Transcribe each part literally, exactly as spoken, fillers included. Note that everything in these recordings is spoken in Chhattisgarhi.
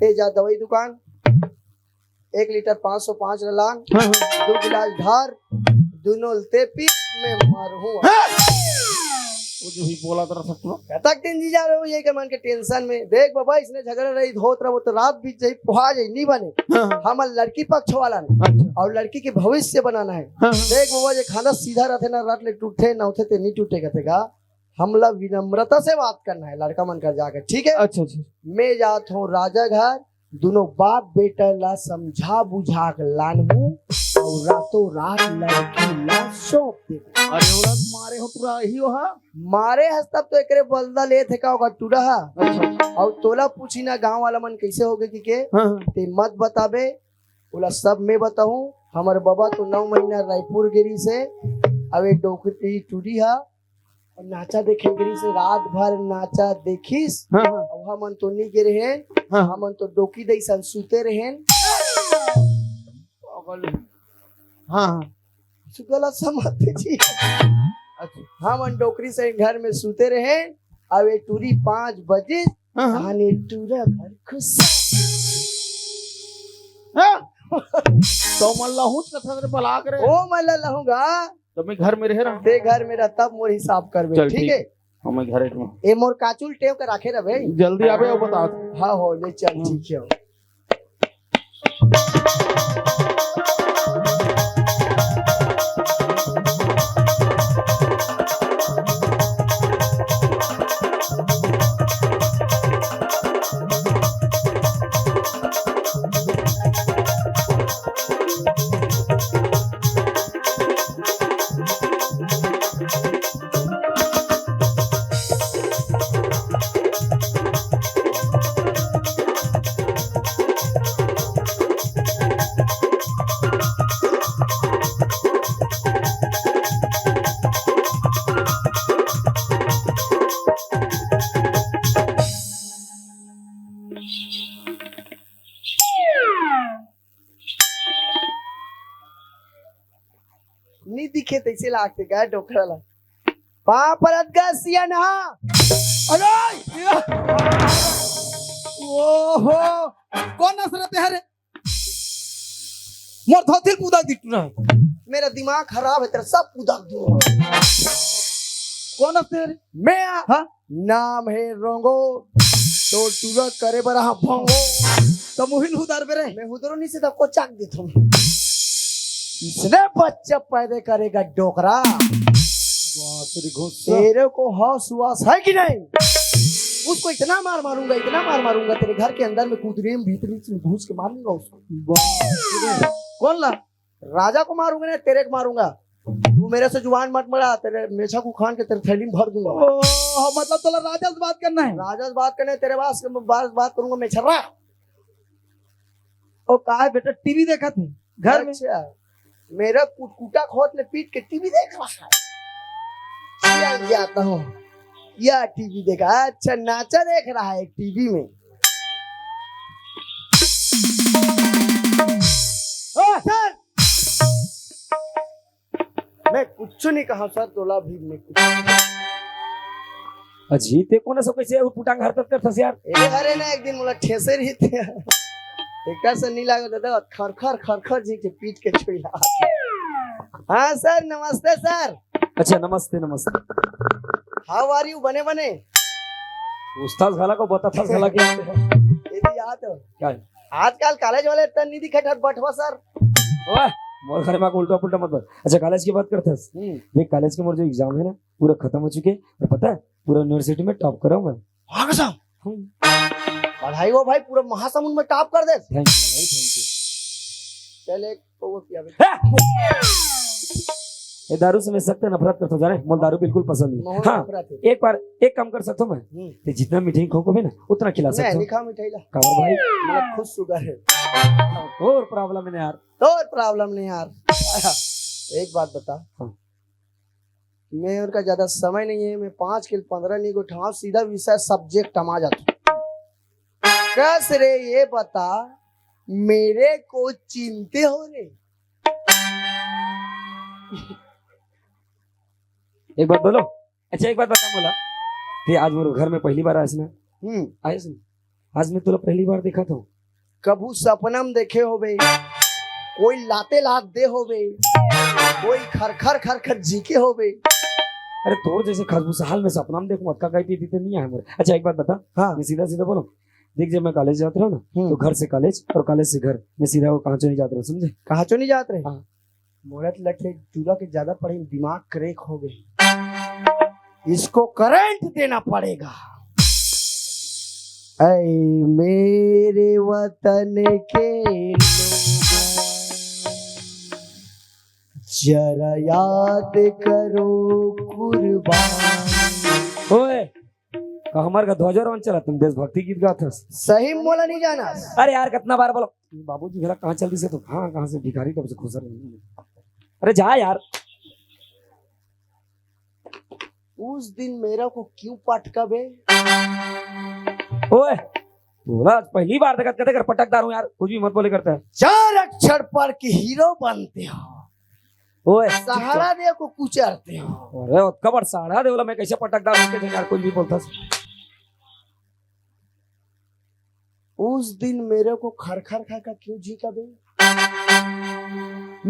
ते जा दवाई दुकान, एक लीटर पाँच सौ पाँच ल लान, हाँ, हाँ। दू गिलास ढार, दुनों ल ते पी, मैं मरहूँ। हाँ। वो जो भी बोला था सब तो। कतक दिन जी जा रहे हो ये के मन के टेंशन में। देख बाबा, इसने झगड़ा रही होत रहो तो रात बीत जाई, पोहा जाई, नहीं बने। हाँ, हाँ। हमन लड़की पक्ष वाला ने अच्छा। और लड़की के भविष्य बनाना है। हाँ, हाँ। देख बाबा, ये खाना सीधा रहते ना, रट ले टूटते ना होते ते नहीं टूटे कहते का। हमला विनम्रता से बात करना है लड़का मन कर जाके, ठीक है? अच्छा, अच्छा। मैं जात हूँ राजा घर, दोनों बाप बेटा ला समझा बुझा के लानहूँ और रातों रात लड़की ला सौंप देबे। अरे ओला मारे हो पूरा ही हो हा? मारे हस तब तो एकरे बदला लेत हे का ओकर टूरा हा। अच्छा, अच्छा। और तोला पूछी ना गांव वाला मन कैसे होगे कि के? हाँ, हाँ। ते मत बताबे, ओला सब मैं बताहूँ। हमर बाबा तो नौ महीना रायपुर गे रिहिसे, अब ये डोकरी टूरी हा और नाचा देखे गे रिहिसे, रात भर नाचा देखिस। हाँ, हाँ। और हमन तो नहीं गे रहेन, हाँ। हमन तो डोकी दई सन सुते रहेन। पागल। हाँ, हाँ। सुगला समझ जी। अच्छा। हमन डोकरी से घर में सुते रहेन, अब ये टूरी पाँच बजे हाँ, हाँ। आने टूरा घर खुश। हाँ? तो मन ला हुच कथा रे बलाक रे। ओ मन ला लहूंगा। तो मैं घर में रह रहा। ते घर में रह, तब मोर हिसाब करबे, चल, ठीक ठीक। है? हाँ, मैं घर में। ए मोर काचुल टेव के राखे रहे। जल्दी आबे, वो बता। हाँ हो, ले चल, हाँ। ठीक है। नी दिखे तैसे लागते गा डोकरा ला। पाँव परत गा सियान हा। अरे! ओहो! कौन हस रे तेहर? मोर धोती ल पुदक दिस टूरा। मेरा दिमाग खराब है, तेरा सब पुदक दूंगा। कौन हस तेहर? मैं आ- हाँ? नाम है रोंगो, तो टूरा करे बर हाँ भोंगो। तो मुहिल हुदार बेरे। मैं हुदरो नहीं से तो कोचाक देता हूँ। इसने बच्चा पैदा करेगा डोकरा। बाप रे, गुस्सा। तेरे को होश हुआस है कि नहीं? उसको इतना मार मारूंगा, इतना मार मारूंगा, तेरे घर के अंदर में कूद रही हूँ, भीतरी से घुस के मारूंगा उसको। बाप रे। कौन ला? राजा को मारूंगा ना, तेरे को मारूंगा। तू मेरे से जुबान मत लड़ा, तेरे मेछा को उखान के तेरे थैली में भर दूंगा। ओ, मतलब तोला राजा से बात करना है? राजा से बात करना है, तेरे बात, बात, बात करूंगा मैं छर्रा। ओ, का है बेटा, टीवी देखत हे घर में? अच्छा, मेरा कुटकुटा खोत ले पीट के टीवी देख रहा है। क्या जाता हूँ, या टीवी देखा। अच्छा, नाचा देख रहा है टीवी में। ओ, सर! मैं कुछ नहीं कहा सर, तोला भी मैं कुछ। अजी, ते कोन सब कैसे उटपुटांग हरकत करथस यार? ए, अरे ना, एक दिन मोला ठेसे रही थे। एकटा से नहीं लागो दादा, खरखर, खरखर जी के पीट के छोइला। हाँ सर, नमस्ते सर। अच्छा, नमस्ते, नमस्ते। How are you? बने, बने। उस्ताद घला को बताथस घला के। ये भी याद हो। क्या है? आजकल कॉलेज वाले तन नहीं दिखे ठर बठवा सर। ओए, मोर घर में उल्टा पुल्टा मत बोल। अच्छा, कॉलेज की बात करथस। हम्म। देख, कॉलेज के मोर जो एग्जाम है ना, पूरा खत्म हो चुके हैं। और पता है, पूरा यूनिवर्सिटी में टॉप करा हूँ मैं। हाँ कसम? हम्म। बधाई हो भाई, पूरा महासमुंद में टॉप कर दे। Thank you भाई, thank you। चल एक पौवा पिया बे। ए, दारू से मैं सख्त नफरत करता हूँ, जाने? मोला दारू बिल्कुल पसंद नहीं। मोहन हाँ, नफरत है। एक बार एक काम कर सकता हूँ मैं। हम्म। ते जितना मिठाई खाओगे ना, उतना खिला नहीं, सकता हूँ। नहीं खाओ मिठाई ला। काबर भाई? मोला खुद शुगर है। और प्रॉब्लम है ना यार। तो प्रॉब्लम नहीं यार। एक बात बता। हाँ। मैं उनका ज्यादा समय नहीं है, मैं पाँच के पंद्रह नहीं उठाऊँ, सीधा विषय सब्जेक्ट मा जाता हूँ। कस रे, ये बता, मेरे को चिंते हो रे? एक बात बोलो। अच्छा, एक बात बता मोला, ते आज मोर घर में पहली बार आयस ना? हम्म। आयस ना? आज मैं तोला पहली बार देखा था। कभू सपना में देखे होबे, कोई लाते लात दे होबे, कोई खरखर खरखर जी के होबे। अरे तोर जैसे खसबूसा हाल में सपना में देखूं, अतका कहीं पीती तो नहीं आए मोर। अच्छा एक बात बता, हाँ। मैं सीधा सीधा बोलूं, देख जब मैं कॉलेज जात रहा ना, हम्म। तो घर से कॉलेज और कॉलेज से घर, मैं सीधा वो कहाँ चो नहीं जात रहा, समझे? कहाँ चो नहीं जात रहे? हाँ। मोला तो लगथे टूरा के ज्यादा पढ़े में दिमाग क्रैक हो गए, इसको करंट देना पड़ेगा। ऐ मेरे वतन के लोगों, जरा याद करो कुर्बानी। ओए, का हमर का ध्वजारोहण चला, तुम देशभक्ति गीत गात हस। सही में मोला नहीं जाना। अरे यार, कितना बार बोलो, बाबूजी घरा कहाँ चल दिसे तो कहाँ, कहाँ से भिखारी तब से खुसर। अरे जा यार। उस दिन मेरे को क्यों पटका बे? ओए, तोला आज पहली बार देखत कते कर पटकदार हूँ यार, कुछ भी मत बोले करता है। चार अक्षर पढ़ के हीरो बनते हो, ओए, सहारा दे को कुचरते हो। अरे, ओतका बड़ सहारा दे वाला मैं कैसे पटकदार हूँ के यार, कुछ भी बोलता है। उस दिन मेरे को खरखर खा का क्यों झींका बे?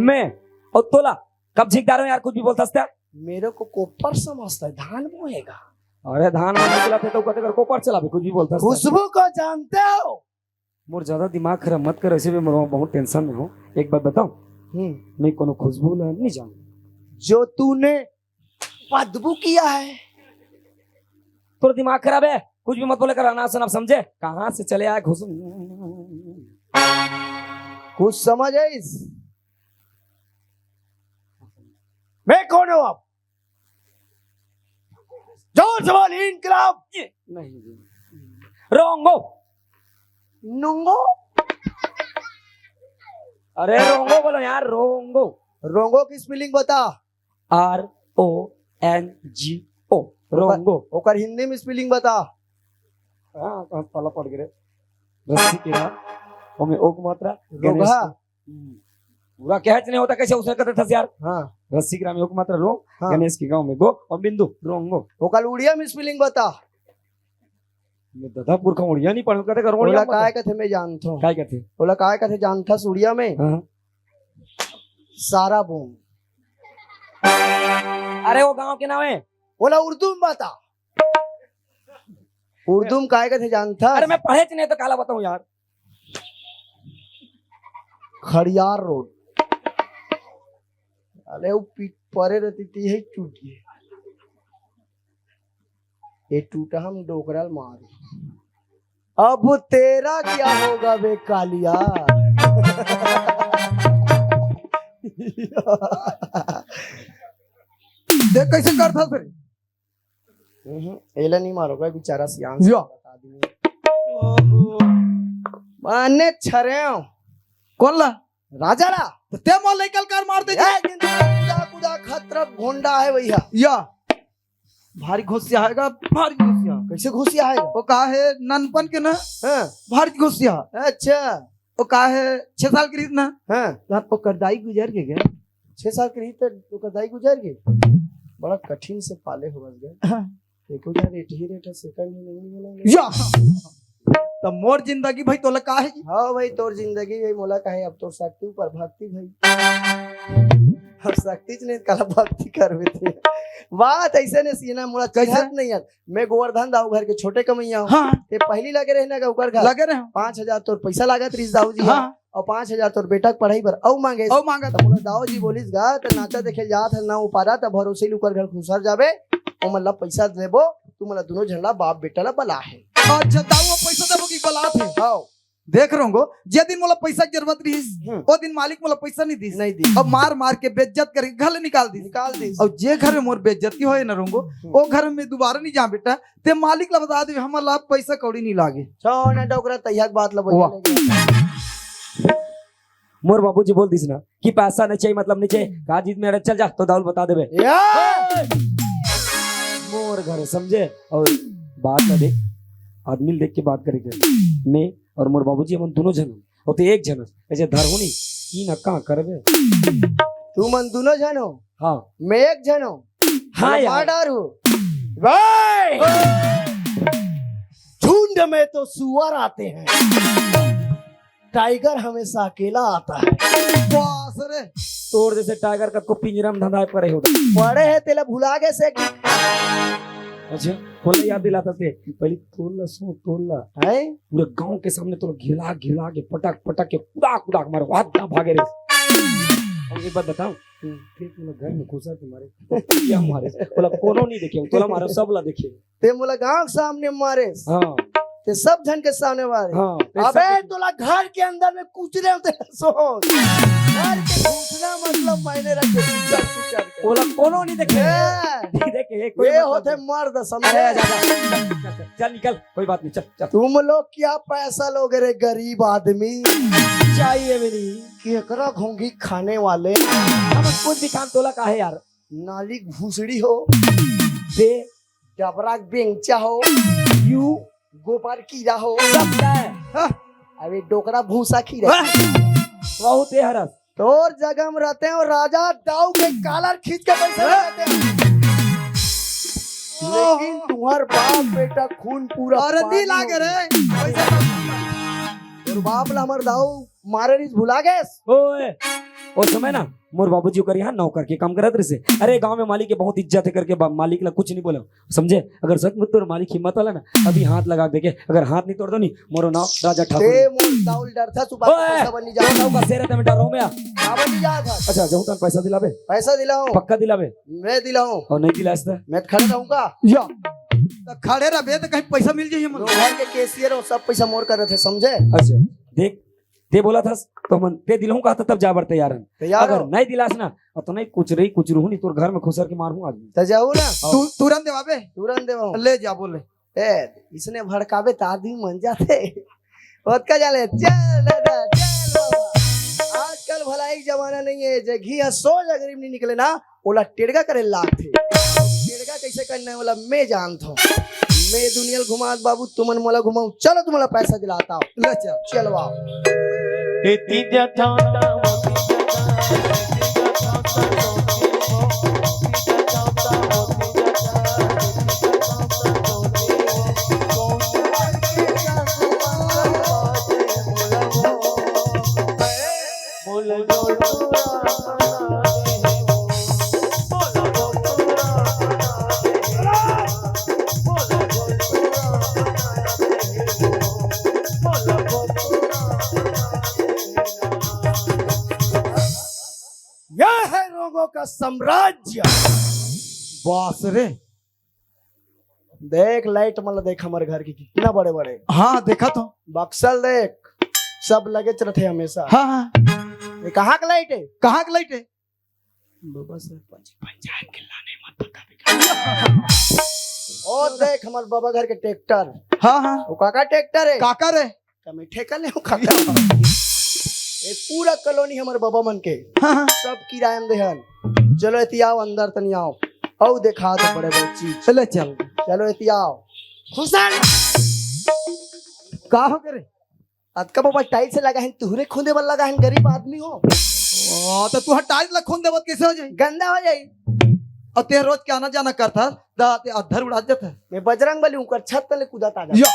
मैं और तोला कब झींकदार हूँ यार, कुछ भी बोलता है। मेरे को कोपर समझता है, धान बोएगा। अरे धान बोने के लिए तो कहते कर कोपर चला भी, कुछ भी बोलता है। खुशबू को जानते हो? मोर ज्यादा दिमाग खराब मत कर, ऐसे भी मैं बहुत टेंशन में हूँ। एक बात बताओ, हम्म। मैं कोनो खुशबू ला नहीं जानू। जो तूने बदबू किया है। तोर दिमाग खराब है, कुछ भी मत बोले कर, अनाप शनाप समझे, कहाँ से चले आए खुशबू। कुछ समझ है इस? मैं कौन हूँ अब? जोर से बोल, इनकलाब। नहीं जी। रोंगो। नोंगो। अरे रोंगो बोलो यार, रोंगो। रोंगो की स्पेलिंग बता। आर ओ एन जी ओ, रोंगो। ओकर हिंदी में स्पेलिंग बता। हाँ, कहाँ पाला पड़ गए रे। रस्सी के नाम, ओमे ओक मात्रा, गणेश रोगहा। के। हम्म। पूरा कहच नहीं होता, कैसे उसने कहते था यार? हाँ। रस्सी ग्राम में ओक मात्रा रो, हाँ। गणेश के गांव में गो और बिंदु, रोंगो। ओकर उड़िया में स्पेलिंग बता। मैं ददा पुरखा उड़िया नहीं पढ़ूं, कहते कर उड़िया ओला मत। काय कथे मैं जानथो। काय कथे? ओला काय कथे जानथस उड़िया में? हाँ। सारा बोम। अरे वो गांव के नाम है। ओला उर्दू में बता। उर्दू में काय कथे जानथस? अरे मैं पढ़ेच नहीं तो काला बताऊं यार। खड़ियार रोड। अरे वो पीठ परे रहती थी, यही टूट गई। ये टूटा हम डोकरा ल मार। अब तेरा क्या होगा बे कालिया? देख कैसे करथस रे। हम्म, एला नहीं मारो भाई, बेचारा सियान या। आदमी। माने छरेव। कौन ला? राजा ला। तो ते मोर लइका ल कार मार दे ए, जी। जिंदा कुदा कुदा खतरा घोंडा है भैया। या। भारी घोसिया हैगा, भारी घोसिया। कैसे घोसिया है? वो का है, ननपन के ना? हाँ। भारी घोसिया। अच्छा। वो का है, छह साल के रहिस ना? हाँ। तो ओकर दाई गुजर के गए। छह साल के रहिस तो ओकर दाई गुजर गए? बड़ा कठिन से पाले हो गए। हाँ। एको जन रेटही रेटा सेकंड ही नहीं मिलेंगे। या। त मोर जिंदगी भाई तोला का है जी? हाँ भाई, तोर जिंदगी भाई मोला का है, अब तोर शक्ति ऊपर भक्ति भाई। अब शक्ति च नहीं, काला भक्ति करबे ते। बात ऐसे ने सीना मोला कैसे? चिढ़त नहीं है। मैं गोवर्धन दाऊ घर के छोटे कमैया हूँ। हाँ। ते पहली लगे रहे ना ओकर घर। लगे रहे। पाँच हजार तोर पैसा लागत रहिस दाऊ जी। हाँ। अउ पाँच हजार तोर बेटा के पढ़ाई बर अउ मांगे। अउ मांगत। त मोला दाऊ जी बोलिस गा, त नाचा देखे जात हन ना उपारा, त भरोसे ले ओकर घर खुसर जाबे, ओमन ला पैसा देबो, तू मोला दुनो झन ला बाप बेटा ला बला है। अच्छा, दाऊ पैसा देबो कि बलात है? हाँ। देख रहों गो, जे दिन मोला पैसा के जरूरत रहिस, हम्म। ओ दिन मालिक मोला पैसा नहीं दिस। नहीं दिस। अब मार मार के बेइज्जत करके घर ले निकाल दिस। निकाल दिस। अब जे घर में मोर बेइज्जती होए न रहों गो, हम्म। ओ घर में दोबारा नहीं जा बेटा। ते मालिक ला बता दे, हमर ला पैसा कौड़ी नहीं लागे। छोड़ ना डोकरा, तैया के बात ला बोल वाह। लगे। मोर बाबूजी बोल दिस ना कि पैसा नहीं चाहिए, मतलब नहीं चाहिए। कहा जीत में अड़े चल जा, तो दाऊ ल बता देबे। या! मोर घर समझे और बात ना देख, आदमी ल देख के बात करे के। मैं और मोर बाबूजी हमन दोनों झन हो, और ते एक झन हो। ऐसे धरहुनी की ना का करबे। तू मन दोनों झन हो? हाँ। मैं एक झन हो? हाँ मतलब यार। मार डारू। भाई! झुंड में तो सुअर आते हैं। टाइगर हमेशा अकेला आता है। बस रे। तोर जैसे टाइगर कतको पिंजरा में धंधाए पड़े हो। पड़े है तेला भुला गए से कि अच्छा, बोला याद दिलाता थे, पहले तोड़ ला, सुन, तोड़ ला। है पूरे गांव के सामने तोला घिला घिला के पटक पटक के कुदाक कुदाक मारे, हाथ ना भागे रे। और एक बात बताऊं, फिर तोला घर में घुसा के मारे, क्या मारे? बोला कोनो नहीं देखे, तोला मारे, सब ला देखे। ते मोला गांव के सामने मारे, हाँ ते सब झन के सामने मारे। हाँ, ते अबे सब- तोला घर के अंदर में कुचरे होते सोच। घर के घुसना मतलब मायने रखे कुचर कुचर के। बोला कोनो नहीं देखे। ए, नहीं देखे कोई ये मतलब होते नहीं। मर्द अरे, समझे। जा, जा, जा, जा, जा, चल निकल, कोई बात नहीं, चल चल। तुम लोग क्या पैसा लोगे रे गरीब आदमी? चाहिए मेरी केकरा घोंघी खाने वाले। हम कुछ भी काम तोला काहे यार। नाली भूसड़ी हो, दे डबरा बेंचा हो, यू गोबर कीड़ा हो, सब है। अबे डोकरा भूसा खीरा। बहुत है हरस। तोर जगह में रहते हैं और राजा दाऊ के कालर खींच के पैसा ले लेते हैं। लेकिन तुम्हार बाप बेटा खून पूरा अरे पानी दी लागे हो गया। रे। पैसा तोर बाप ला हमर दाऊ मारे रिस भुला गए। ओए, ओ समय ना मोर बाबूजी ओकर यहाँ नौकर के काम करत रहिसे। अरे गांव में मालिक के बहुत इज्जत है करके बा- मालिक ला कुछ नहीं बोला, समझे? अगर सच में तोर मालिक हिम्मत वाला ना, अभी हाथ लगा देखे, अगर हाथ नहीं तोड़ दो नहीं, मोरो नाम राजा ठाकुर ते है। मोर दाऊ ल डरथा सुबह ओए, पैसा बन नहीं तोर जाता। नाम का शेर है, तमें डरो में आ। का बन नहीं जाता? अच्छा, जहूं तन पैसा दिलाबे, पैसा दिलाओ, पक्का दिलाबे, मैं दिलाऊं, और नहीं दिलास तो मैं खड़े रहूंगा। या तो खड़े रहबे तो कहीं पैसा मिल जाइए वो मन। घर के कैशियर हो, सब पैसा मोर करत है, समझे? अच्छा, देख, ते बोला था तो मन ते दिलाऊं कहा था, तब जा बर तैयार है। तैयार अगर हो? नहीं दिलास ना, और तो नहीं कुछ रही कुछ रहू नहीं, तोर घर में खुसर के मारू आज। तो जाऊ ना, तू तुरंत देवाबे। तुरंत देवाऊं। ले जा बोले। ए, इसने भड़कावे तो आदमी मन जाते। ओतका जाले, चल दादा, चल बाबा। आजकल भलाई के जमाना नहीं है, जे घी ह सौ जगरी में नहीं निकले ना, ओला टेड़गा करे लागथे। टेड़गा कैसे करना है, ओला मैं जानत हूँ। मैं दुनिया ल घुमात बाबू, तुमन मोला घुमाऊ। चलो, तुमला पैसा दिलाता हूँ। ले चल। चलवाओ। ए तीजा ठाटा, वो तीजा ठाटा, तीजा ठाटा, वो तीजा ठाटा, वो तीजा ठाटा, वो तीजा ठाटा, वो तीजा ठाटा, वो तीजा ठाटा, बोल बोल बोल बोल यह है रोगों का साम्राज्य। बास रे। देख लाइट मतलब देख हमारे घर की कितना बड़े बड़े हाँ देखा तो। बक्सल देख, सब लगे रहते हमेशा। हाँ हाँ। ये कहाँ का लाइट है? कहाँ के लाइट है? बाबा सरपंच पंचायत के लाने मत बता दे। ओ देख हमारे बाबा घर के ट्रैक्टर। हाँ हाँ। वो काका ट्रैक्टर है? काका रे। कमी ठेका ले काका। ये पूरा कॉलोनी हमारे बाबा मन के। हाँ हाँ। सब किराया में देहन। चलो एती आओ अंदर तनी आओ। औ देखा तो बड़े बड़े चीज। चले चल। चलो एती आओ। खुशन। का हो करे? अतका बाबा टाइल्स लगा है, तुहरे खुंदे बर लगा है, गरीब आदमी हो। ओ, तो तू टाइल्स ला खून देवत कैसे हो जाई? गंदा हो जाई। और ते रोज के आना जाना करता, दा ते अधर उड़ा जाता। मैं बजरंग बली हूँ, कर छत तले कूदा ताजा। यो।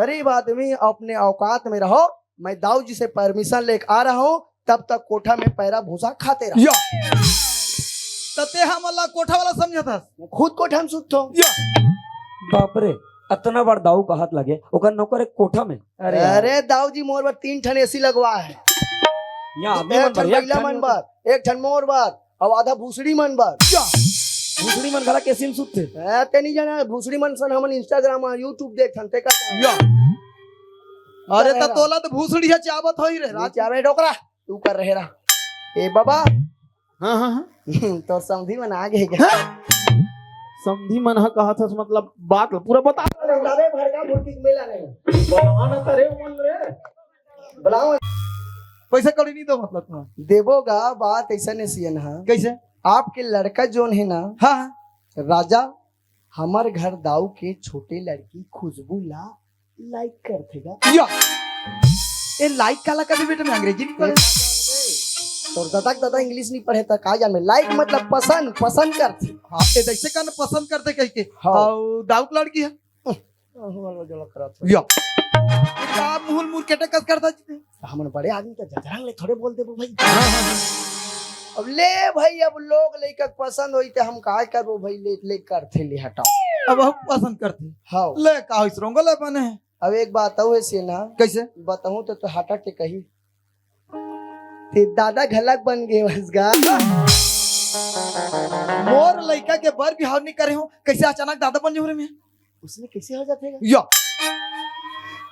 गरीब आदमी अपने औकात में रहो, मैं दाऊ जी से परमिशन लेके आ रहा हूँ, तब तक कोठा में पैरा भूसा खाते रहो। यो। तो ते हमला कोठा वाला समझता। मैं खुद कोठा में सुतता हूँ। यो। बाप रे, अतना बार दाऊ का हाथ लगे, ओकर नौकर एक कोठा में। अरे यार। अरे दाऊ जी मोर बर तीन ठन एसी लगवा है। यहाँ आदमी एक मन ठन बढ़िया महिला खाने मन बर, एक ठन मोर बर, और आधा भूसड़ी मन बर। यो। भूसड़ी मन घला कैसे में सुतते? ए, ते नहीं जाना, भूसड़ी मन सन हमन Instagram और YouTube देखथन, ते का जाना? यो। अरे तो तोला तो भूसड़ी है चावत होई रे रात। नीचे आवे डोकरा, तू कर रहे रहा। ए बाबा, हाँ हाँ हाँ। तो समधी मन आ गए क्या? समधी मन हा कहा था मतलब बात ला पूरा बता। अरे भड़का भुड़की के मेला नहीं। बलवान तरे मन रे। बुलाओ। पैसा कौड़ी नहीं दो मतलब तुम्हारा। देवो गा, बात ऐसा नहीं सियन है। कैसे? आपके लड़का जोन है ना, हाँ हाँ। राजा, हमर घर दाऊ के छोटे लड़की खुशबू ला लाइक करथे गा। यो। ए लाइक काला कभी बेटा मैं अंग्रेजी नहीं पढ़े। तोर दादा के दादा इंग्लिश नहीं पढ़े त का जान में लाइक मतलब पसंद, पसंद करथे। हाँ, ए जैसे कहना पसंद करते कह के। हाँ। और दाऊ के लड़की है। ओहो, अलवा जलवा करत हे। यो। का मुंह ल मुरकेटे कस करता जी? हमन बड़े आदमी त जजरंग ले थोड़े बोल देबो भाई। अब ले भाई, अब लोग लइका के पसंद होई त हम काय करबो भाई, ले, ले करथे, ले हटाओ। अब हम पसंद करथे। हाँ। ले का होइस रोंगो ले बने। अब एक बात अउ हे सेना। कइसे? बताहूं त, त हटा के कही। ते दादा घलक बन गे हस गा। मोर लइका के बर बिहाव नइ करे हों, कइसे अचानक दादा बन जाहूं रे मैं? उसने कइसे हो जाथे गा? या।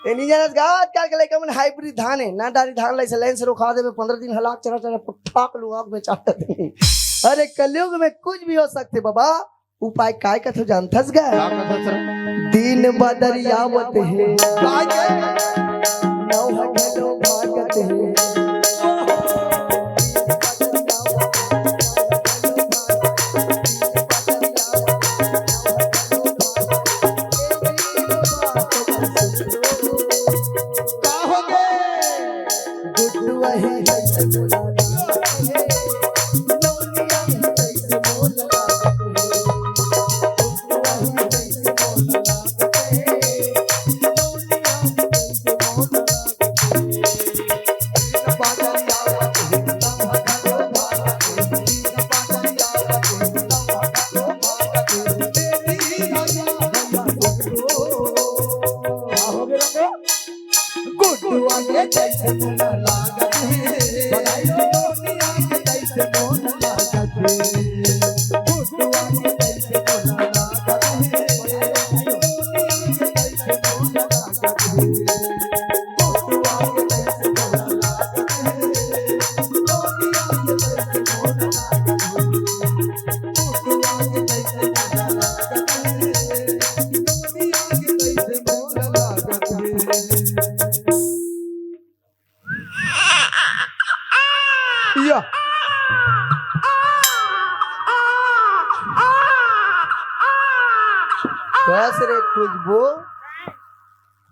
ए नइ जानस गा, आजकल के लइका मन हाइब्रिड धान हे, ना डारी धान ला अइसे लाइन से रोखा देबे, पंद्रह दिन हलाक चरा चरा पठाक लुआक में चाटत हे। अरे कलयुग में कुछ भी हो सकथे बाबा। उपाय काय कथो जानथस गा? का कथस रे? दिन बदरियावत हे। काय के? नौहा घलो भागत हे। का हो गे? गुड्डू वही है ससुराल। गुड्डुआ के जैसे मोला लागत हे, बनाई के दुनिया के जैसे मोला लागत हे। गुड्डुआ के जैसे मोला लागत हे, बनाई के दुनिया के जैसे मोला लागत हे। गुड्डुआ के जैसे मोला लागत हे, दुनिया के जैसे मोला लागत हे। गुड्डुआ के जैसे मोला लागत हे, दुनिया के जैसे मोला लागत हे। या। बस रे खुशबू,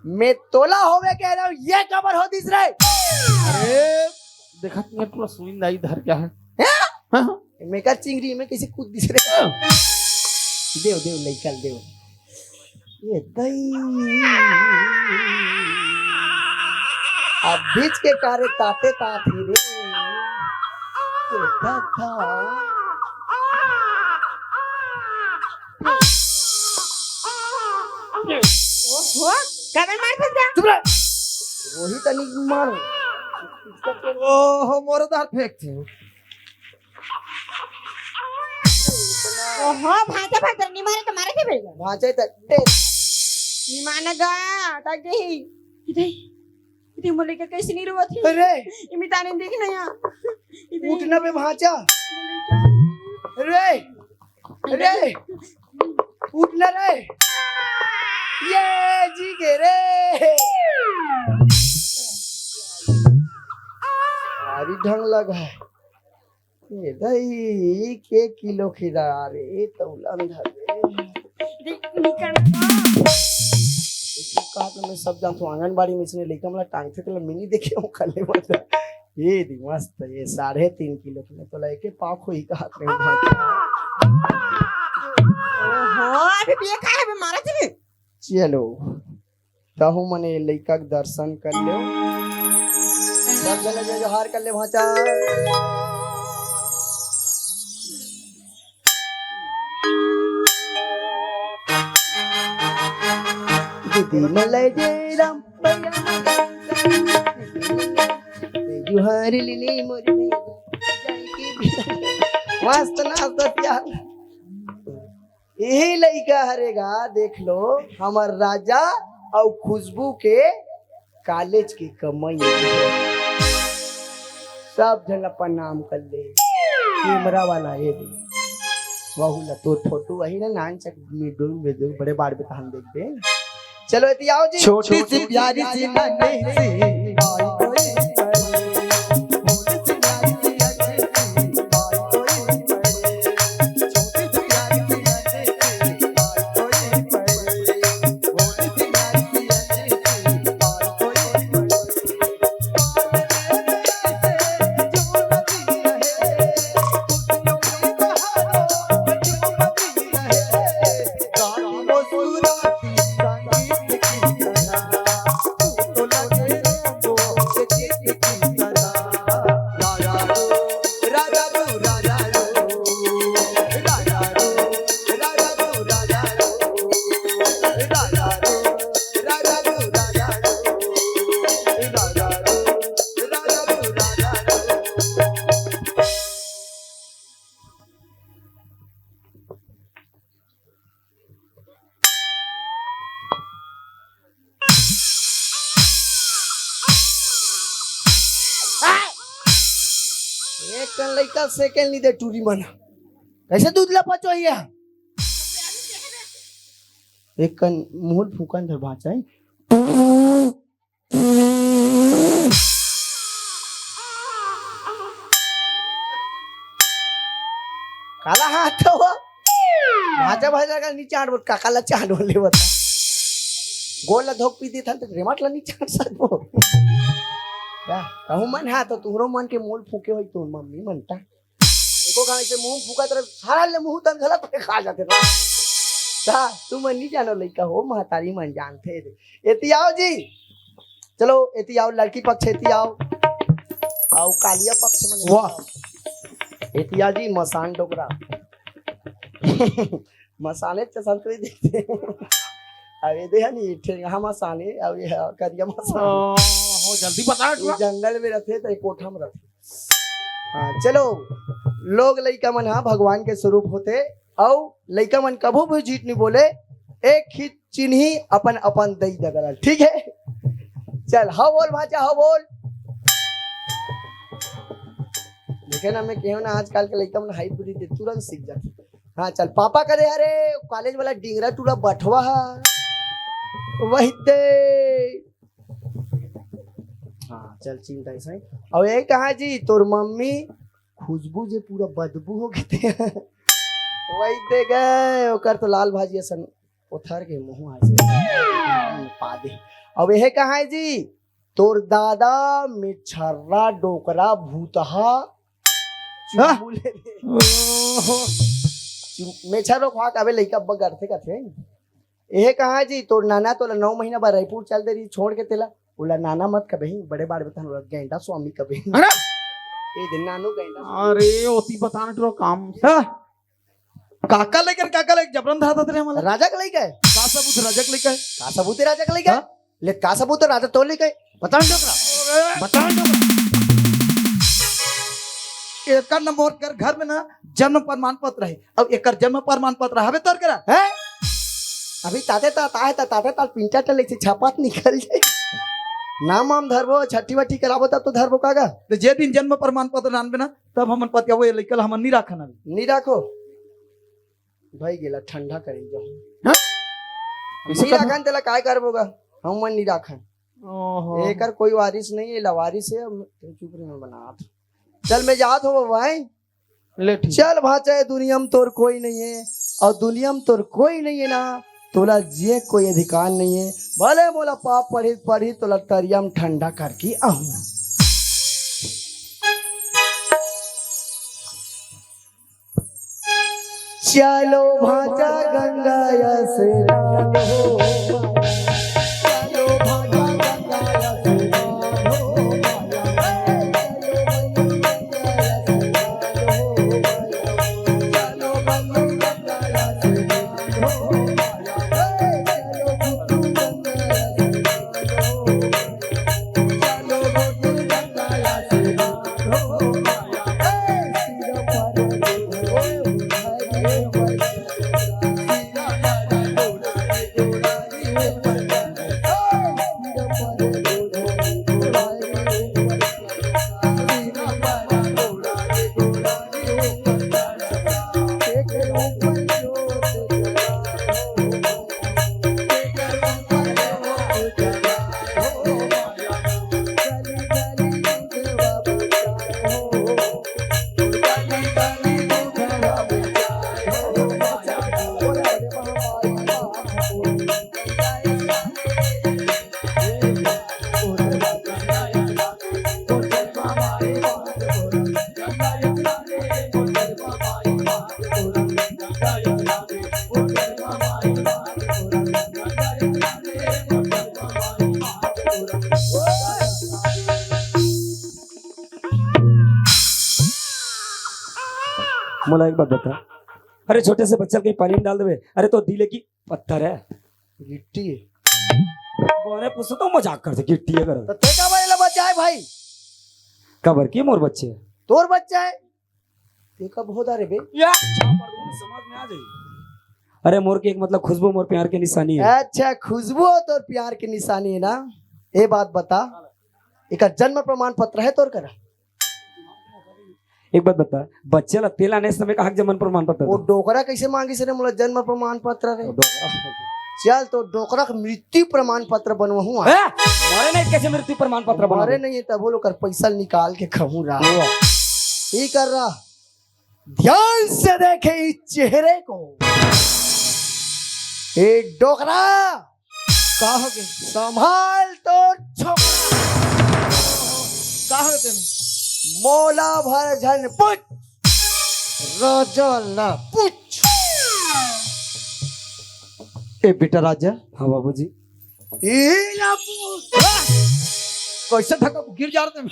मैं तोला होवे कह रहा हूँ, ये कबर हो दिस रे। अरे, देखत नहीं तोला सुई दाई धर क्या है? हैं? हाँ, हाँ। मैं का चिंगरी में कैसे कूद दिस रे? देव, देव, लइका ल देव। ये दई। अब बीच के कारे ताते तात ही रे। ये दादा। ओहो, काबर मारथस गा? चुप रह। वही तनी मार। ओहो, मोर दांत फेंकथे। ओहो, भांचा भांचा, निमाने तो मारे थे भैया। भांचा ही तो टे। निमाना गा, तक गई। इधर, इधर मोर लइका कैसे नहीं रोवत हे? अरे। इमी ताने देख ना यार। इधर। उठना बे भांचा। मोर लइका। अरे। अरे। उठना रे। ये जी के रे। भारी ढंग लगा है। ए दई, के किलो खिदा रे, तौलन धर रे। देख, निकल ना। देखो, का तो मैं सब जानथों, आंगनबाड़ी में इसने लइका मला टांगथे, तो मैं नहीं देखे हूँ, कल्ले मतलब। ये दी मस्त, ये साढ़े तीन किलो के, तो लेके पाँव खोई का हाथ में भांचा। ओहो, अभी भी ये का है, अभी मारा चले। चलो। तहु मने लइका के दर्शन कर लेव। सब झन जय जोहार कर ले भांचा। दीदी मलय जय राम भैया। जोहार लिली मोर भैया। मस्त नाच दस यार। यही लइका हरे गा, देख लो, हमर राजा अउ खुशबू के कॉलेज के कमाई। सब झन ला प्रणाम कर ले। कैमरा वाला ये दे। वहू ला तोर फोटो वही ना, नान चक मिडुल में दे, बड़े बार में तहन देख दे। चलो, एती आओ जी। छोटी सी प्यारी सी नन्ही सी आई कोई बड़ी। भोली सी प्यारी सी अच्छी सी आई कोई बड़ी। छोटी सी प्यारी सी नन्ही सी आई कोई बड़ी। भोली सी प्यारी सी अच्छी सी आई कोई बड़ी। एक कन लइका सेकंड नहीं दे टूरी मन। कैसे दूध ला पचो हिया? एक कन मुहूर फूकन धर बाँचा है। काला हाथ हो। भाजा भाजा का नी चाट बोल, काका ला चाट बोल ले बता। गोल ला धोक पी देथन त रेमाट ला नी चाट सकबो। का कहूँ मन हा तो तुहरो मन के मोल फूके होई तोर मम्मी मन ता। एको घाव से मुंह फूकत रहे, सारा ले मुंह तन घलत पे खा जाते रहे। का तू मन नी जानो लइका हो, महतारी मन जानथे। एती आओ जी, चलो एती आओ, लड़की पक्ष एती आओ, आओ कालिया पक्ष मन। वाह। एती आओ जी, मसान डोकरा। मसाने त संतरे देखते। अब ये दे हनी ठेंगा मसाने, अब ये करिया मसाने। ओ, हो जल्दी बता ये टुरा। जंगल में रहते तो ये कोठा में रहते। हाँ, चलो, लोग लइका मन हा भगवान के स्वरूप होते, अउ लइका मन कभू भी झूठ नहीं बोले, एक ही चिन्ही अपन अपन दई दगरा, ठीक है। चल, हाँ बोल भांचा, हाँ बोल। देखे ना, मैं कहूँ ना, आजकल के लइका मन हाइब्रिड है, तुरंत सीख जाते। हाँ, चल, पापा करे, अरे, कॉलेज वाला डिंगरा टूरा बठवा हा, वही ते। हाँ, चल, चिंता है सही। अब ये कहा जी, तोर मम्मी खुशबू जे पूरा बदबू हो गए थे। वही दे गए, ओकर तो लाल भाजी असन उथर के मुंह ऐसे पा दे। अब यह कहा है जी, तोर दादा मेछर्रा डोकरा भूतहा हाँ? चुमुले रे। ओहो। चुम-, मेछर रोखवा काबे लइका बगरथे कथे। एहे कहा जी, तोर नाना तोला नौ महीना बर रायपुर चल दे रही, छोड़ के तेला। ओला नाना मत कबे, बड़े बार बेतन ओला गेंडा स्वामी कबे। अरे! ए दिन नानू गेंडा स्वामी। अरे, ओती बताना टुरा काम। हाँ? काका लेकर, काका लेकर जबरन धरा धरे हमला। राजा के लेके? का सबूत राजा के लेके? का सबूत राजा के लेके? हाँ? ले का सबूत राजा तो लेके? बता ना डोकरा। बता ना डोकरा। एकर न मोर कर घर में ना जन्म प्रमाण पत्र है। अब एकर जन्म प्रमाण पत्र हवे तोर करा? हैं? अभी ताते ता, ताहे ता, ताते ता, पिंटा टले से छापात निकल जाए। नाम वाम धरबो, छठी वठी कराबो तब तो धरबो कागा। तो जे दिन जन्म प्रमाण पत्र आनबे ना, तब हमन पतियाबो, ये लइका ल हमन नी राखन अभी। नी राखो। भाई गेला ठंडा करे जाओ। हाँ? कैसे नी करबो? राखन तेला काय करबो गा? हम मन नी राखन। ओहो। एकर कोई वारिस नहीं है, लवारिस है, अब तुम चुप रहे, मैं बनात। चल, मैं जात हो भाई। ले ठीक। चल भाचा, ये दुनिया में तोर कोई नहीं है, और दुनिया में तोर कोई नहीं है ना, तोला जिए कोई अधिकार नहीं है। भले मोला पाप पढ़ी, पढ़ी तोला तरिया में ठंडा करके आऊं। चलो भाचा गंगा स्नान हो। चलो भाचा गंगा स्नान हो। मोला एक बात बता, अरे छोटे से बच्चा ल कहीं पानी में डाल देवे, अरे तो दिले की पत्थर है, गिट्टी है। अरे पूछो तो मजाक कर से, गिट्टी है कर। तो ते काबर एला बचाए भाई? काबर की मोर बच्चे? तोर बच्चा है। ते कब होदा रे बे? या, झापड़ दूंगा, समझ में आ जाई। अरे मोर के एक मतलब खुशबू मोर प्यार के निशानी है। अच्छा, खुशबू तोर प्यार के निशानी है ना? ए बात बता, एकर जन्म प्रमाण पत्र है तोर करा? एक बात बता, बच्चा ला तेल आने समय कहा जन्म प्रमाण पत्र वो दे? डोकरा कैसे मांगिस रे मोला जन्म प्रमाण पत्र रे? डोकरा। चल तो डोकरा के मृत्यु प्रमाण पत्र बनवाहूं। ए, मरे नहीं, कैसे मृत्यु प्रमाण पत्र बना मरे दे? नहीं है तब वो लोग कर पैसा निकाल के खाऊं रहा। वाह। ये कर रहा, ध्यान से देखे इस चेहरे को। ए डोकरा, का हो गे? संभाल तो छोकरा। का हो गे तेन? मोला भर झन पूछ, राजा ला पूछ। ए बेटा राजा। हाँ बाबूजी। ए ला पूछ। कैसे धक्का गिर जा रहे थे?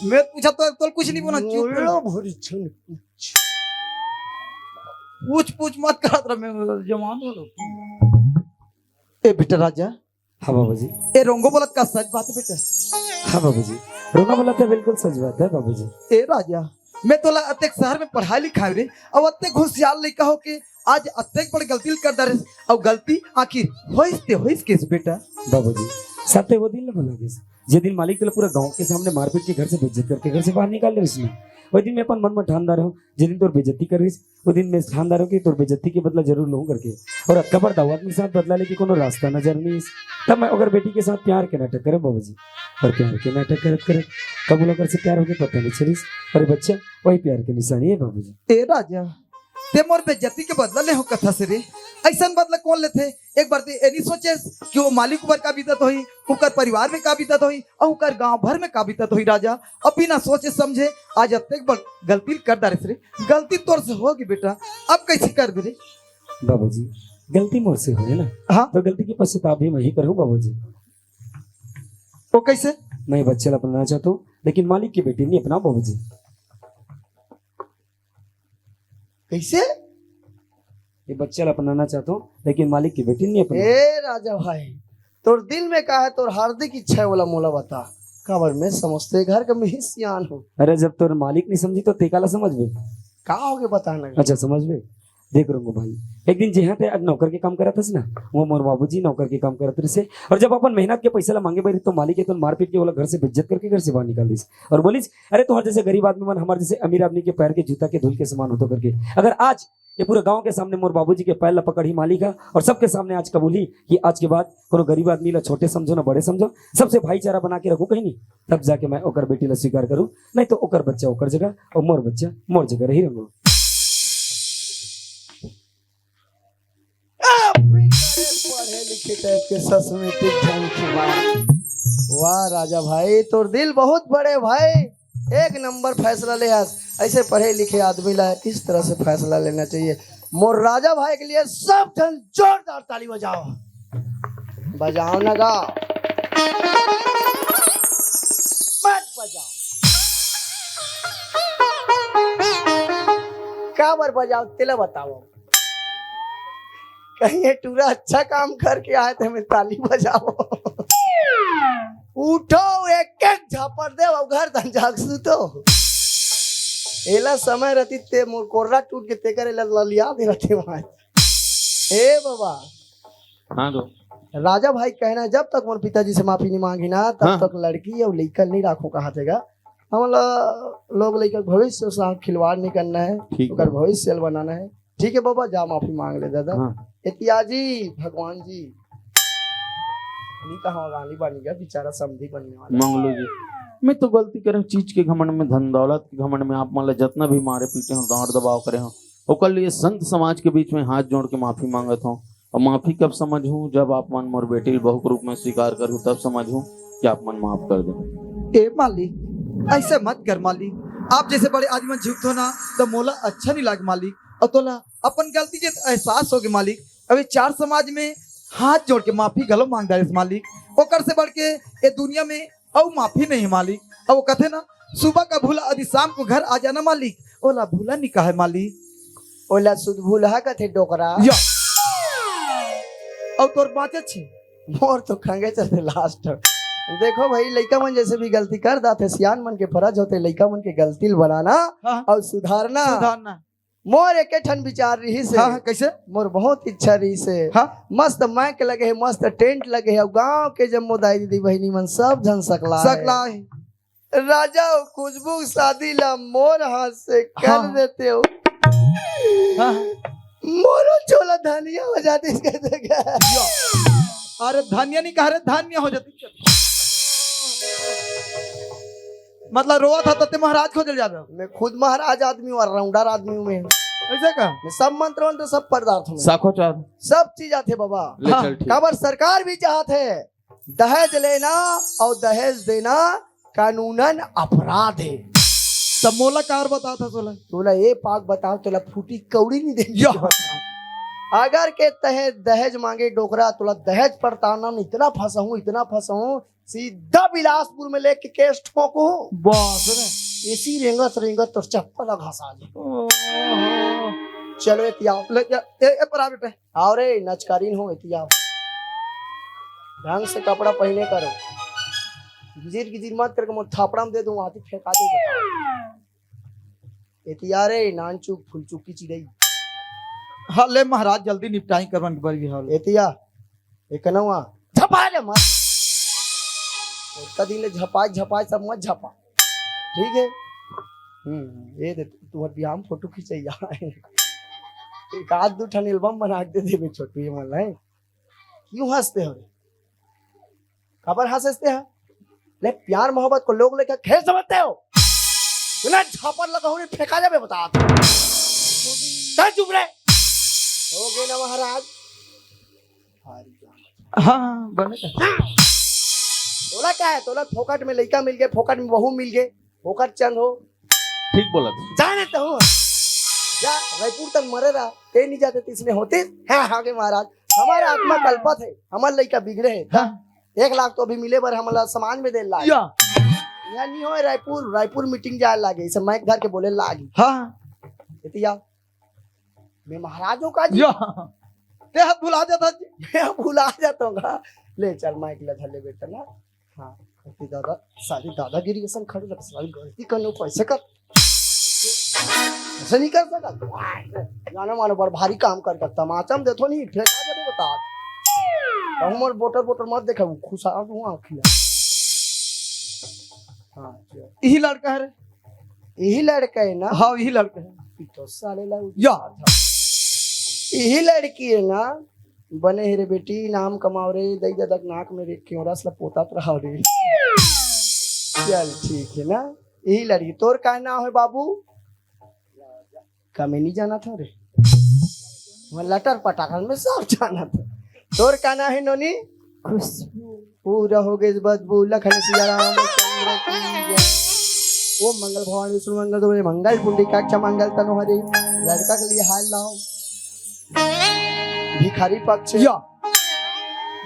मैं पूछा तो तोल कुछ नहीं बोला, चुप। मोला भर झन पूछ। पूछ पूछ मत करत रह, मैं जवान हो लो। ए बेटा राजा। हाँ बाबूजी। ए रोंगो बोलत का सच बात है बेटा? हाँ बाबूजी, रोंगो बोलत है, बिल्कुल सच बात है बाबूजी। ए राजा, मैं तोला अतेक शहर में पढ़ाई लिखाई रे, अब अतेक होशियार लइका हो के आज अतेक बड़ गलती कर डारे, और गलती आखिर होइस ते होइस किस बेटा? बाबूजी, साथे वो दिन ल भुला गेस, जे दिन मालिक तोला पूरा गांव के सामने मारपीट के घर से बेइज्जत करके घर से बाहर निकाल दे उसने। वही दिन मैं अपन मन में ठान डारे हूँ, जे दिन तोर बेइज्जती कर रहीस, वो दिन मैं ठान डारे हूँ कि तोर बेइज्जती के बदला जरूर लूँ करके। और अतका बड़ दाऊ आदमी के साथ बदला लेके कोनो रास्ता नजर नहीं इस। तब मैं ओकर बेटी के साथ प्यार के नाटक करे बाबूजी। और प्यार के नाटक करत करत कब ओला ओकर से प्यार होके पता नहीं चलिस। और बच्चा वही प्यार के निशानी है बाबूजी। ए राजा, ते मोर बेइज्जती के बदला ले हो कथा से रे। ऐसन बदला कौन लेथे? एक बार ते ए नहीं सोचेस कि वो मालिक ऊपर का बीतत होही, ओकर परिवार में का बीतत होही, और ओकर गांव भर में का बीतत होही राजा। अब बिना सोचे समझे आज अतेक बड़ गलती कर डारे रे। गलती तोर से होगी बेटा, अब कैसे कर दे रे? बाबूजी, गलती मोर से होए ना, हाँ। तो गलती के पश्चाताप भी मैं ही करूँ बाबूजी। वो कैसे? मैं बच्चा ला अपनाना चाहता हूँ, लेकिन मालिक की बेटी नहीं अपना बाबूजी। कैसे? ये बच्चा ला अपनाना चाहता हूँ, लेकिन मालिक की बेटी नहीं अपना। ए राजा भाई, तोर दिल में का है, तोर हार्दिक इच्छा है, बोला मोला बता। काबर मैं समझते घर का मैं ही सियान हूँ। अरे जब तोर मालिक नहीं समझी तो ते काला समझबे? का होगे बता ना। अच्छा समझबे? देख रंगू भाई, एक दिन जिहाँ ते नौकर के काम करत हस ना, वो मोर बाबूजी नौकर के काम करत रहिसे, और जब अपन मेहनत के पैसा ला मांगे बर तो मालिक के तो मारपीट के बोला घर से बेइज्जत करके घर से बाहर निकाल दिस, और बोलिस, अरे तुम्हारे जैसे गरीब आदमी मन हमारे जैसे अमीर आदमी के पैर के जूता के धूल के समान होतो करके। अगर आज ये पूरे गांव के सामने मोर बाबूजी के पैर ला पकड़ही मालिक हा, और सबके सामने आज कबूलही कि आज के बाद कोनो गरीब आदमी ला छोटे समझो ना बड़े समझो, सबसे भाईचारा बना के रखू कहीं नहीं, तब जाके मैं ओकर बेटी ला स्वीकार करूँ, नहीं तो ओकर बच्चा ओकर जगह और मोर बच्चा मोर जगह रही रहूँ। अभी करे पढ़े लिखे टाइप के ससमेटिक ढंग की बात। वाह राजा भाई, तोर दिल बहुत बड़े भाई, एक नंबर फैसला ले हस। ऐसे पढ़े लिखे आदमी ला इस तरह से फैसला लेना चाहिए। मोर राजा भाई के लिए सब जन जोरदार ताली बजाओ, बजाओ ना गाओ, मत बजाओ। काबर बजाओ तेला बताओ। कहीं ये टूरा अच्छा काम करके आए तो हमें ताली बजाओ। उठो, एक एक झापड़ दे, वो घर तन जाग सुतो। एला समय रहती ते मोर कोर्रा टूट के तेकर एला ललिया दे रहते वहां। ए बाबा। हाँ दो। राजा भाई कहना है, जब तक मोर पिताजी से माफी नहीं मांगी ना, तब हाँ। तक लड़की और लइका नहीं राखो कहा थेगा। हमला लोग लइका के भविष्य के साथ खिलवाड़ नहीं करना है, ठीक ओकर है। भविष्य ल बनाना है। ठीक है बाबा, जा माफी मांग ले दादा। हाँ। इतियाजी भगवान जी, नहीं कहा रानी बन गया बेचारा समधी बनने वाला। मांग लो जी। मैं तो गलती करे चीज के घमंड में, धन दौलत के घमंड में आप मन ला जितना भी मारे पीटे हो, डांट दबाव करे हो, ओकर लिए संत समाज के बीच में हाथ जोड़ के माफी मांगत हो। और माफी कब समझ हूँ, जब आप मन मोर बेटी ल बहू के रूप में स्वीकार करहू, तब समझ हूँ कि आप मन माफ कर दे। ए मालिक, ऐसे मत कर मालिक। आप जैसे बड़े आदमी मन झुकथो ना, तो मोला अच्छा नहीं लाग मालिक। और तोला अपन गलती के एहसास होगे मालिक। अभी चार समाज में हाथ जोड़ के माफी घलो मांग डारिस मालिक। ओकर से बढ़ के ए दुनिया में अउ माफी नहीं है मालिक। अउ वो कथे ना, सुबह का भूला अदि शाम को घर आ जाना मालिक। ओला भूला नहीं कहे मालिक। ओला सुध भूलहा कथे डोकरा। या। अउ तोर बाँचे छे। मोर तो खंगे चलते लास्ट। देखो भाई, लइका मन जैसे भी गलती कर दाथे, सियान मन के फरज होते लइका मन के गलती ल बनाना हाँ। अउ सुधारना। सुधारना। मोर एके ठन विचार रहिस हे। हाँ, हाँ, कैसे? मोर बहुत इच्छा रहिस हे। हाँ। मस्त माइक लगे हे, मस्त टेंट लगे हे, अउ गांव के जम्मो दाई दीदी बहिनी मन सब झन सकला हे। सकला हे। राजा हो, खुशबू के शादी ला मोर हाथ से कर हाँ। देते हो। हाँ। मोरो चोला धनिया हो जाती इसके जगह। अरे धनिया नहीं कह रहे, धान्य हो जाती। मतलब रोवा था तते महाराज खोजल जाबे। मैं खुद महाराज आदमी हूँ और राउंडर आदमी हूँ मैं। ऐसे का? मैं सब मंत्र मंत्र, सब पदार्थ में, साखो चार। सब चीज आथे बाबा। ले हाँ। चल ठीक। काबर सरकार भी चाहत है दहेज लेना और दहेज देना कानूनन अपराध है। तब मोला कार बता था तोला। तोला ये पाक बताओ, तोला फूटी कौड़ी नहीं दे। या। अगर के तहे दहेज मांगे डोकरा, तोला दहेज पड़ताना में इतना फंसाऊं, इतना फंसाऊं, सीधा बिलासपुर में लेके केस ठोकूं। बस रे। एसी रेंगत रेंगत तोर चप्पल घसा दे। ओहो। चलो एती आओ। ले जा, ए, ए, पर आ बेटा। आओ रे, नचकारीन हो, एती आओ। ढंग से कपड़ा पहने करो। गिजिर गिजिर मत करके मोर थापड़ा में दे दूं, आती फेंका दे। एती आ रे, नानचुक फुलचुकी चिड़ई। हाँ, ले महाराज, जल्दी निपटाई करवन के बर भी हाल। एती आ, एक नवा, झपा रे मत। ओतका दिन ले झपाए, झपाए, सब मत झपा। ठीक है? हम्म, ये दे, तू हर बिहाम फोटो खिंचैया। एक आध दू ठन एल्बम बना के दे देबे छोटू, ये मन ला। क्यों हंसते हो रे? काबर हंसते हैं? ले, प्यार मोहब्बत को लोग लेकर खेल समझते हो? बिना झापड़ लगा होने फेंका जाबे, बता। चल चुप रे। हो गए ना महाराज। हाँ, हाँ, बने का। तोला क्या है? तोला फोकट में लइका मिल गए, फोकट में बहू मिल गए, फोकट चंद हो। ठीक बोला तू। जाने तो हूँ। जा, रायपुर तक मरे रहा, ते नहीं जाते, तो इसने होते। हाँ, हाँ, के महाराज, हमारा आत्मा कलपत है, हमार लइका बिगड़े है। हाँ। एक लाख तो अभी मिले बर हमला समाज में दे लाग। या। यहाँ नहीं हो रायपुर, रायपुर मीटिंग जाए लागे, इसे माइक धर के बोले लागी। हाँ। एती आ, मैं महाराज हूँ का जी? या। ते हाथ भुला जाता जी। मैं भुला जाता हूँ का? ले चल माइक ला धर ले बेटा ना। हाँ, एती दादा, सारी दादागिरी के संग खड़े रह, सारी गलती करने को ऐसे कर। ऐसे नहीं कर सकत। जाने माने बड़ भारी काम कर कर तमाचा में देथो नहीं, फेंका जाबे बता। कहूँ मोर बोटर बोटर मत देखा, वो खुशा दूँ आँखिया। हाँ, चल। यही लड़का है रे। यही लड़का है ना? हाँ, यही लड़का है। ई तो साले ला या। यही लड़की है ना? बने हे रे बेटी, नाम कमाओ रे, दई ददक नाक में रे, क्यों रस ला पोतात रहा रे। चल ठीक है ना? यही लड़की। तोर का नाम है बाबू? का मैं नहीं जाना था रे? मैं लटर पटाखन में सब जाना था। तोर का नाम है नोनी? खुशबू। पूरा हो गए बदबू, लखन सिया रामचंद्र की जय। ओम मंगल भवानी विष्णु मंगल तुम्हें मंगल पुंडी काक्ष मंगल तनु हरे। लड़का के लिए हाल लाओ। भिखारी पक्ष। या।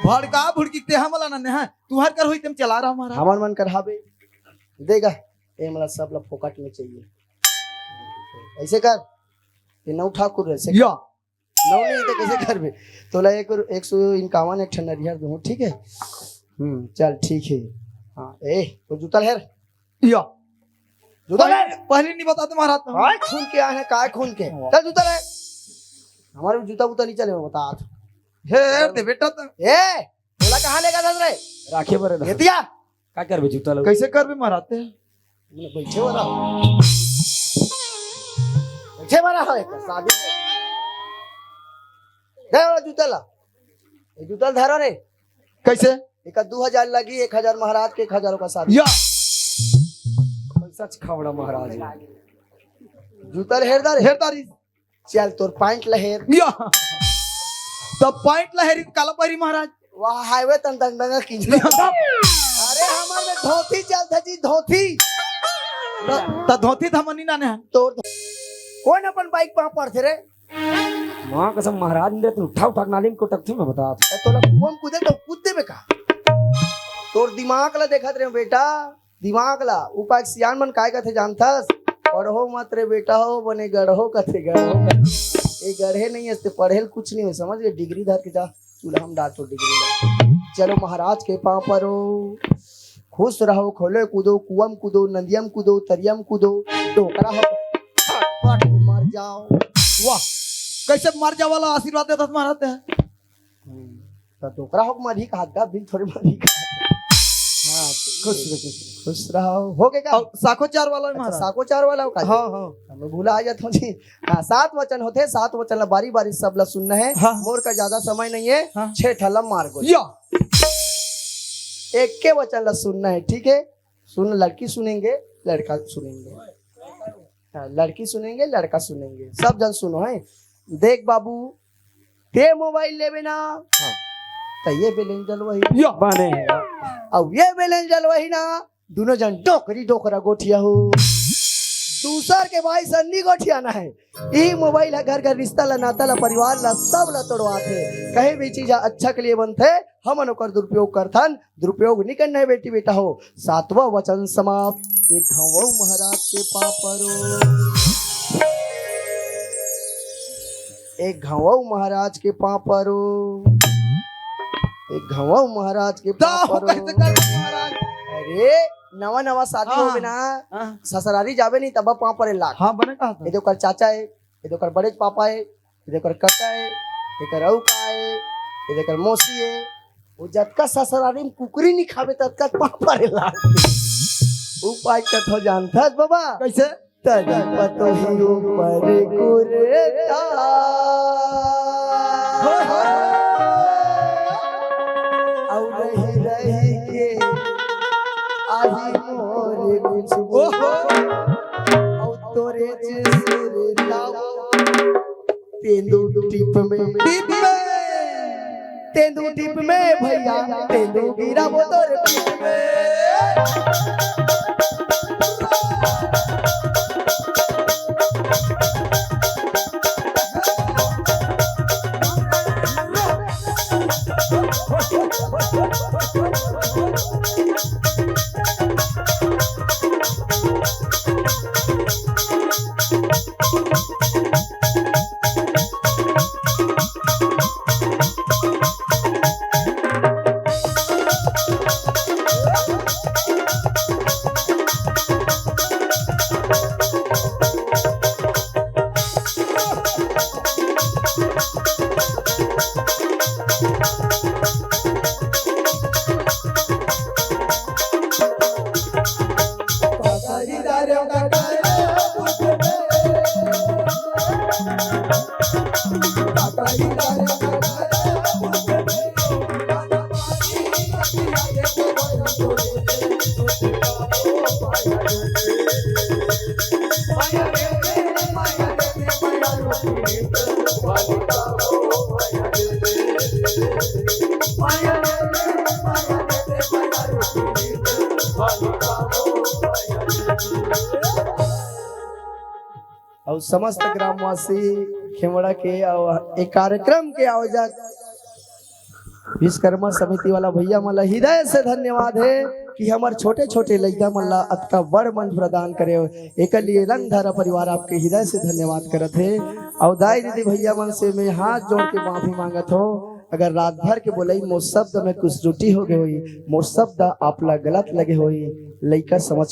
भड़का भुड़की ते हमला न नेहा। तुहर कर होई तेम चला रहा हमारा। हमर मन कर हाबे। देगा। ए मला सब ला फोकट में चाहिए। ऐसे कर। ये नौ ठाकुर है, से या। नौ नहीं तो कैसे करबे? तोला एक, एक सौ इक्यावन एक ठन नरिहर दूँ, ठीक है? हम्म, चल ठीक है। हाँ, ए, वो जूता हेर। या। जूता पहले, हेर। पहले नहीं बताते महाराज तो। काय खून के आए हैं, काय खून के? वाह। चल जूता ले। हमारे जूता उता नहीं चले, मैं बता। हेर दे बेटा तो। ए, तोला कहाँ लेगा था रे? राखे बरे ये दिया। का करबे जूता लो? कैसे करबे महाराज ते? बैठे वाला। बैठे वाला हो एक शादी में। दे वाला जूता ला। ये जूता धरो रे। कैसे? एक दो हजार लगी, एक हजार महाराज के, एक हजार का शादी। या। पैसा खावड़ा महाराज। जूता हेरदार, हेरदारी। चल तोर पैंट लहेर। या। तब पैंट लहेरी काला पहरी महाराज? वहाँ हाईवे तन दंग दंग कीजिए। अरे हमार में धोती चलता जी, धोती। त, त धोती त हमनी नाने हन। तोर धो-, कौन अपन बाइक पहाँ पड़ते रे? माँ कसम महाराज ने तू उठा उठा के नाली में कोटक थी मैं बता। ए, तोला कुआं में कूदे तो कूद देबे का? तोर दिमाग ला देखत रहे बेटा। दिमाग ला, उ पाक सियान मन काय कथे जानथस? पढ़ो मत रे बेटा हो, बने गढ़ो कथे, गढ़ो कथे। ए गढ़े नहीं हस ते पढ़े ल कुछ नहीं हो, समझ गए? डिग्री धर के जा, चूल्हा में डाल तो डिग्री ला। चलो महाराज के पाँव परो, खुश रहो, खोले कूदो, कुआं में कूदो, नदिया में कूदो, तरिया में कूदो, डोकरा हो, फटफट मर जाओ। वाह, कैसे मर जाओ वाला आशीर्वाद देता तुम्हारा ते? हम्म, तो डोकरा हो के मरही कहा, दब दिन थोड़े मरही कहा। हाँ, तो खुश रहो, खुश रहो। खुश रहो। हो गए का? अउ साखोचार वाला है अच्छा, महाराज। साखोचार वाला हो का? हाँ, हाँ। हम भुला जात हूँ जी। हाँ, सात वचन होते, सात वचन ला बारी बारी सब ला सुनना है। हाँ। मोर का ज्यादा समय नहीं है। हाँ। छह ठला मार गो। या। एक के वचन ला सुनना है, ठीक है? सुन, लड़की सुनेंगे, लड़का सुनेंगे। हाँ, लड़की सुनेंगे, लड़का सुनेंगे, सब जन सुनो है। देख बाबू, ते मोबाइल लेबे ना, हाँ। तो ये बैलेंस डलवाही। या। बने। अब ये बैलेंस डलवाही ना, दोनों जन डोकरी डोकरा गोठिया हो। दूसर के भाई से नी गोठियाना है। ई मोबाइल ह घर घर रिश्ता ला, नाता ला, परिवार ला, सब ला तोड़वाथे। कहीं भी चीज ह अच्छा के लिए बनथे, हमन ओकर दुरुपयोग करथन। दुरुपयोग नी करना है बेटी बेटा हो। सातवां वचन समाप्त। एक घावऊ महाराज के पाँव परो। एक घावऊ महाराज के पाँव परो। एक घावऊ महाराज के पाँव परो। कैसे कर महाराज? अरे, नवा नवा शादी हाँ। होबे ना, हाँ। ससुरारी जाबे नहीं, तब पाँव परे लाग। हाँ, बने कहा था। ये तो कर चाचा है, ये तो कर बड़े पापा है, ये तो कर काका है, ये कर अऊ का है, ये तो कर मौसी है। वो जतका ससुरारी में कुकरी नहीं खाबे, ततका पाँव परे लाग। उपाय कथो जानथस बाबा? कैसे? तरी पतोही ऊपर कुरता। अउ रही रही के आही मोर कुछ। अउ तोरे जे सुरता तेंदू टीप में। टीप में। तेंदू टीप में भैया, तेंदू गिरा वो तोरे टीप में। अउ समस्त ग्रामवासी खेमड़ा के अउ ए कार्यक्रम के आयोजक विश्वकर्मा समिति वाला भैया मन ला हृदय से धन्यवाद है कि हमर छोटे-छोटे लइका मन ला अतका बड़ मंच प्रदान करे हो। एकर लिए रंगधारा परिवार आपके हृदय से धन्यवाद करत है। अउ दाई दीदी भैया मन से मैं हाथ जोड़ के माफी मांगत हूँ, अगर रात भर के बोलई मोर शब्द में कुछ त्रुटि हो गए होई, मोर शब्द आप ला गलत लगे होई, लइका समझ के